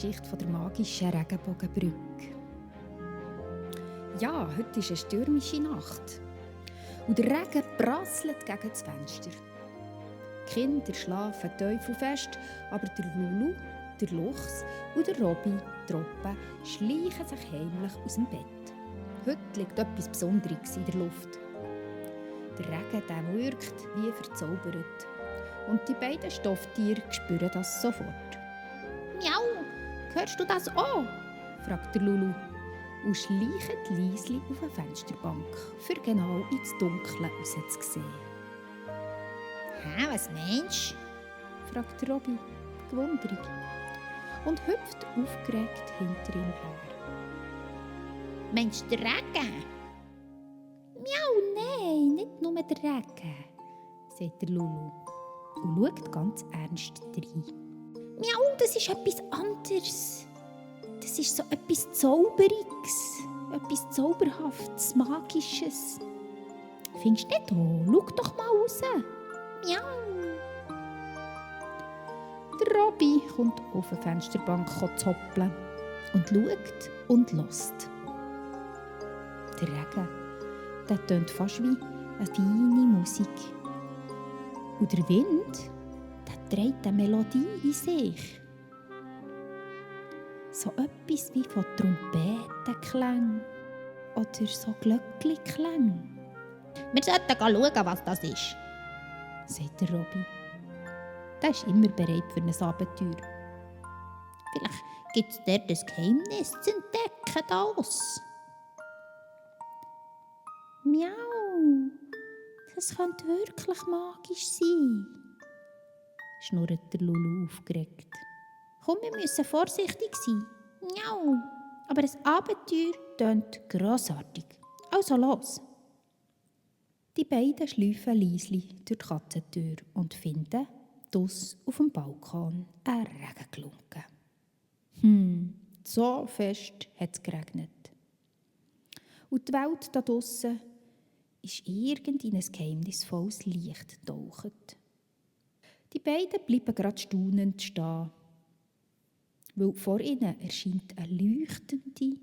Geschichte der magischen Regenbogenbrücke. Ja, heute ist eine stürmische Nacht. Und der Regen prasselt gegen das Fenster. Die Kinder schlafen teufelfest, aber der Lulu, der Luchs und der Robby, die Robbe, schleichen sich heimlich aus dem Bett. Heute liegt etwas Besonderes in der Luft. Der Regen der wirkt wie verzaubert. Und die beiden Stofftiere spüren das sofort. «Miau, hörst du das auch?» fragt der Lulu und schleicht leise auf eine Fensterbank, für genau ins Dunkle rauszusehen. «Hä, was meinst du?» fragt der Robby, gewundert, und hüpft aufgeregt hinter ihm her. «Meinst du den Regen?» «Miau, nein, nicht nur der Regen», sagt der Lulu und schaut ganz ernst rein. «Miau, das ist etwas anderes. Das ist so etwas Zauberiges, etwas Zauberhaftes, Magisches. Findest du nicht auch? Schau doch mal raus. Miau!» Der Robby kommt auf die Fensterbank zoppeln und schaut und hört. Der Regen, der tönt fast wie eine feine Musik. Und der Wind, der trägt eine Melodie in sich. So etwas wie von Trompetenklängen oder so Glöckli-Klängen. «Wir sollten schauen, was das ist», sagt der Robby. Der ist immer bereit für ein Abenteuer. «Vielleicht gibt es dort ein Geheimnis zu entdecken, das.» «Miau, das könnte wirklich magisch sein», schnurrt der Lulu aufgeregt. «Komm, wir müssen vorsichtig sein. Miau, aber ein Abenteuer tönt grossartig. Also los!» Die beiden schleifen leise durch die Katzentür und finden draussen auf dem Balkon eine Regenglocke. So fest hat es geregnet. Und die Welt da draussen ist irgendwie in ein geheimnisvolles Licht getaucht. Die beiden bleiben gerade staunend stehen, weil vor ihnen erscheint eine leuchtende,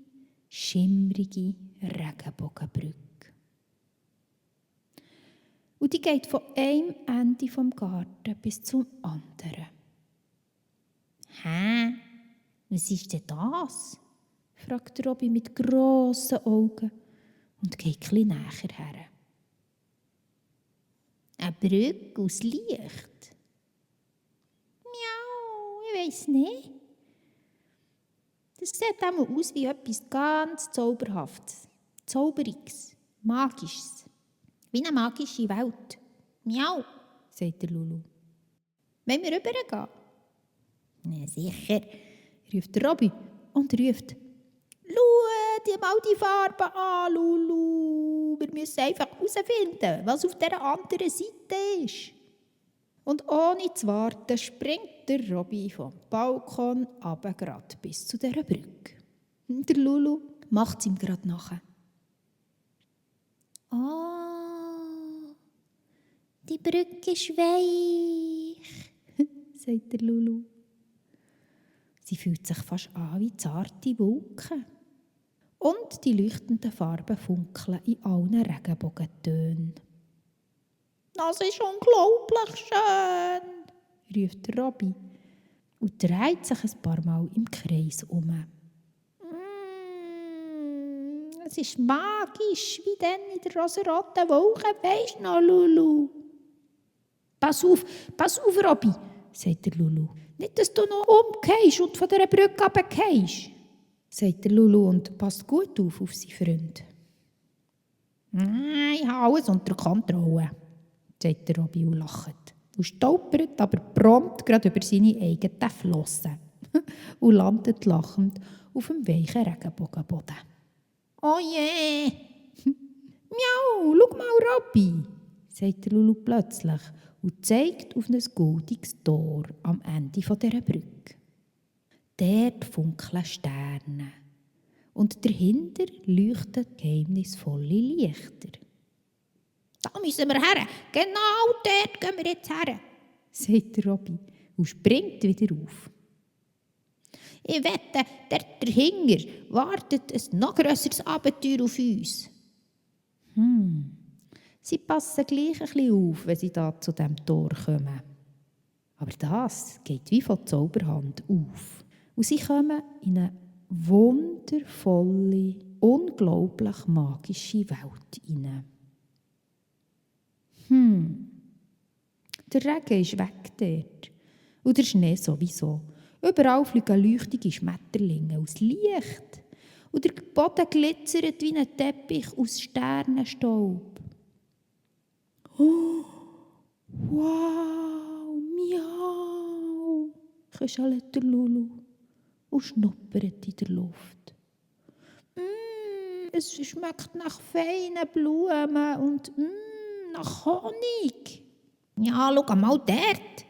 schimmrige Regenbogenbrücke. Und die geht von einem Ende vom Garten bis zum anderen. «Hä? Was ist denn das?» fragt Robby mit grossen Augen und geht etwas näher her. «Eine Brücke aus Licht?» «Miau, ich weiss nicht. Das sieht einmal aus wie etwas ganz Zauberhaftes, Zauberiges, Magisches. Wie eine magische Welt. Miau», sagt der Lulu. «Wollen wir rübergehen?» «Ja, sicher», ruft der Robby und ruft: «Schau dir mal die Farben an, Lulu. Wir müssen einfach herausfinden, was auf dieser anderen Seite ist.» Und ohne zu warten springt der Robby vom Balkon runter grad bis zu dieser Brücke. Der Lulu macht es ihm gerade nach. «Oh, die Brücke ist weich», sagt der Lulu. Sie fühlt sich fast an wie zarte Wolken. Und die leuchtenden Farben funkeln in allen Regenbogentönen. «Das ist unglaublich schön», ruft der Robby und dreht sich ein paar Mal im Kreis um. «Es ist magisch, wie dann in der rosaroten Wolke, weisst du noch, Lulu?» Pass auf, Robby», sagt der Lulu. «Nicht, dass du noch umgehst und von dieser Brücke runtergehst», sagt der Lulu und passt gut auf seinen Freund. «Ich habe alles unter Kontrolle», sagt der Robby und lacht. Und stolpert aber prompt gerade über seine eigenen Flossen und landet lachend auf dem weichen Regenbogenboden. «Oh je! Miau, schau mal, Robby», sagt der Lulu plötzlich und zeigt auf ein goldiges Tor am Ende dieser Brücke. Dort funkeln Sterne und dahinter leuchten geheimnisvolle Lichter. «Da müssen wir her, genau dort gehen wir jetzt her», sagt der Robby und springt wieder auf. Ich wette, dort dahinter wartet ein noch grösseres Abenteuer auf uns. Sie passen gleich ein bisschen auf, wenn sie da zu diesem Tor kommen. Aber das geht wie von Zauberhand auf. Und sie kommen in eine wundervolle, unglaublich magische Welt hinein. Der Regen ist weg dort. Und der Schnee sowieso. Überall fliegen leuchtige Schmetterlinge aus Licht. Und der Boden glitzert wie ein Teppich aus Sternenstaub. Oh, wow, miau, kuschelt der Lulu und schnuppert in der Luft. Es schmeckt nach feinen Blumen und nach Honig. Ja, schau mal dort,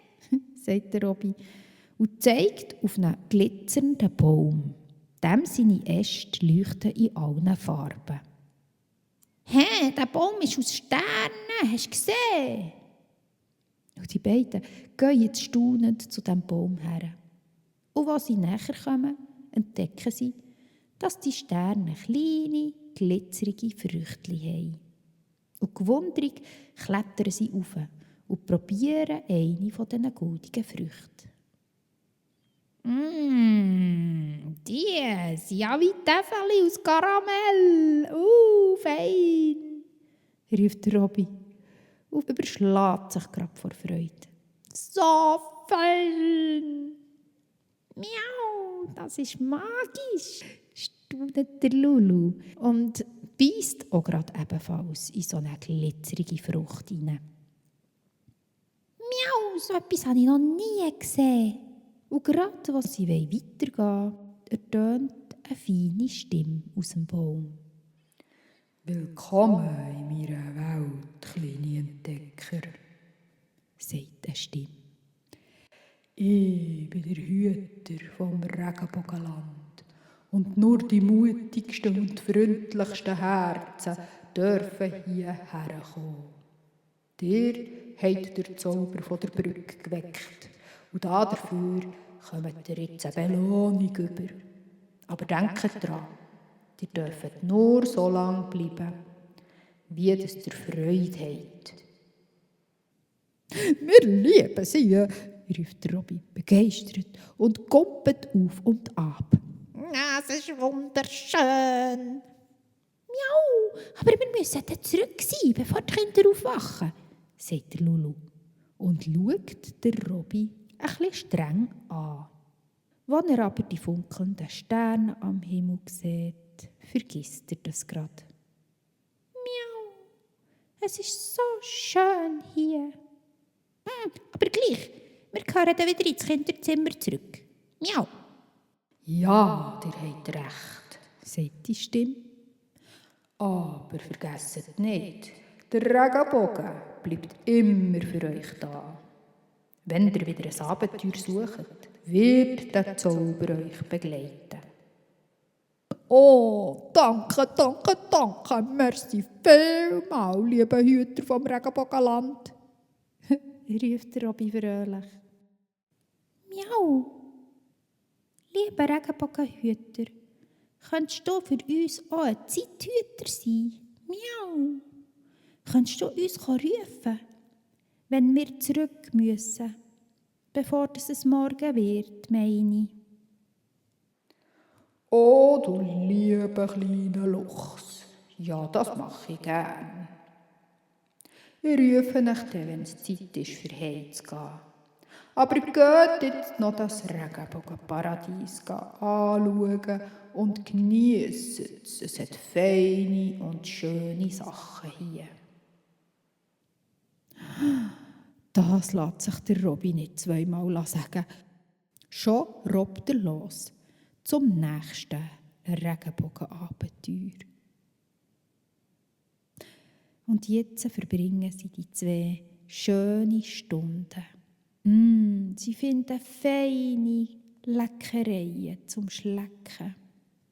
sagt der Robby und zeigt auf einen glitzernden Baum. Dem seine Äste leuchten in allen Farben. «Hä, der Baum ist aus Sternen, hast du gesehen?» Und die beiden gehen jetzt staunend zu diesem Baum her. Und als sie näher kommen, entdecken sie, dass die Sterne kleine, glitzerige Früchtchen haben. Und gewundrig klettern sie auf und probieren eine von diesen goldigen Früchten. Die sind ja wie Täfeli aus Karamell. Fein, rief der Robby und überschlägt sich gerade vor Freude. So fein! Miau, das ist magisch, staunt der Lulu und beißt auch gerade ebenfalls in so eine glitzerige Frucht hinein. Miau, so etwas habe ich noch nie gesehen. Und gerade als sie weitergehen wollen, ertönt eine feine Stimme aus dem Baum. «Willkommen in meiner Welt, kleine Entdecker», sagt eine Stimme. «Ich bin der Hüter vom Regenbogenland und nur die mutigsten und freundlichsten Herzen dürfen hierher kommen. Ihr habt den Zauber von der Brücke geweckt und dafür kommt ihr jetzt eine Belohnung über. Aber denkt dran, ihr dürft nur so lange bleiben, wie ihr Freude habt.» «Wir lieben sie», ruft Robby begeistert und kumpelt auf und ab. «Das ist wunderschön!» «Miau, aber wir müssen dann zurück sein, bevor die Kinder aufwachen», sagt der Lulu und schaut der Robby ein bisschen streng an. Als er aber die funkelnden Sterne am Himmel sieht, vergisst er das gerade. «Miau, es ist so schön hier. Aber gleich, wir kehren dann wieder ins Kinderzimmer zurück. Miau!» «Ja, ihr habt recht», sagt die Stimme. «Aber vergesst nicht, der Regenbogen bleibt immer für euch da. Wenn ihr wieder ein Abenteuer sucht, wird der Zauber euch begleiten.» «Oh, danke, danke, danke, merci vielmal, lieber Hüter vom Regenbogenland», rief der Robby fröhlich. «Miau, lieber Regenbogenhüter, könntest du für uns auch ein Zeithüter sein? Miau, könntest du uns rufen, wenn wir zurück müssen, bevor es morgen wird, meine ich?» «Oh, du lieber kleiner Luchs, ja, das mache ich gern. Ich rufe euch dann, wenn es Zeit ist, für heim zu gehen. Aber geht jetzt noch das Regenbogenparadies anschauen und genießt es. Es hat feine und schöne Sachen hier.» Das lässt sich der Robby nicht zweimal sagen. Schon robbt er los zum nächsten Regenbogenabenteuer. Und jetzt verbringen sie die 2 schöne Stunden. Sie finden feine Leckereien zum Schlecken.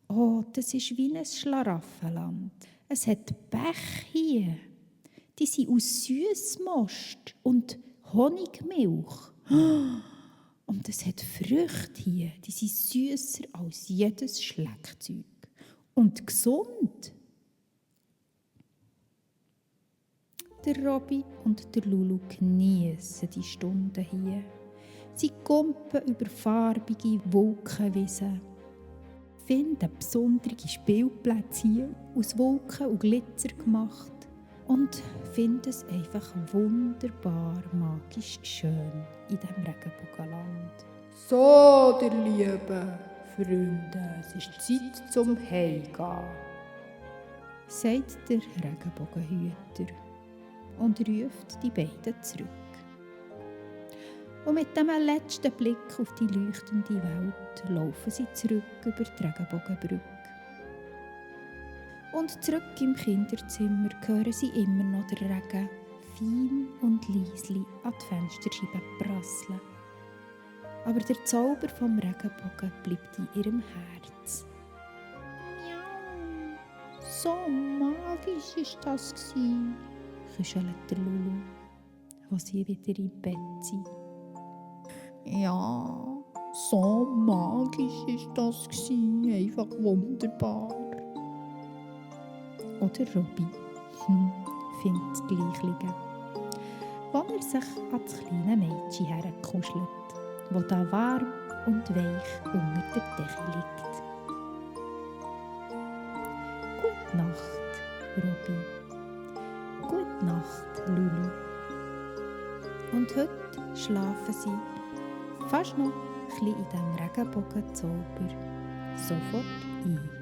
Oh, das ist wie ein Schlaraffenland. Es hat Bäche hier. Die sind aus Süssmost und Honigmilch. Und es hat Früchte hier, die sind süsser als jedes Schleckzeug. Und gesund. Der Robby und der Lulu geniessen die Stunden hier. Sie kumpen über farbige Wolkenwiesen, finden besondere Spielplätze hier, aus Wolken und Glitzer gemacht und finden es einfach wunderbar magisch schön in diesem Regenbogenland. So, ihr lieben Freunde, es ist Zeit zum Heimgehen, sagt der Regenbogenhüter und ruft die beiden zurück. Und mit dem letzten Blick auf die leuchtende Welt laufen sie zurück über die Regenbogenbrücke. Und zurück im Kinderzimmer hören sie immer noch den Regen fein und leislich an die Fensterscheiben prasseln. Aber der Zauber vom Regenbogen bleibt in ihrem Herz. Miau, so magisch war das, kuschelt der Lulu, als sie wieder im Bett sind. Ja, so magisch war das, einfach wunderbar. Oder Robby findet das Gleiche, als er sich an das kleine Mädchen herkuschelt, das da warm und weich unter der Decke liegt. Gute Nacht, Robby. Gute Nacht, Lulu. Und heute schlafen sie fast noch ein bisschen in diesem Regenbogenzauber sofort ein.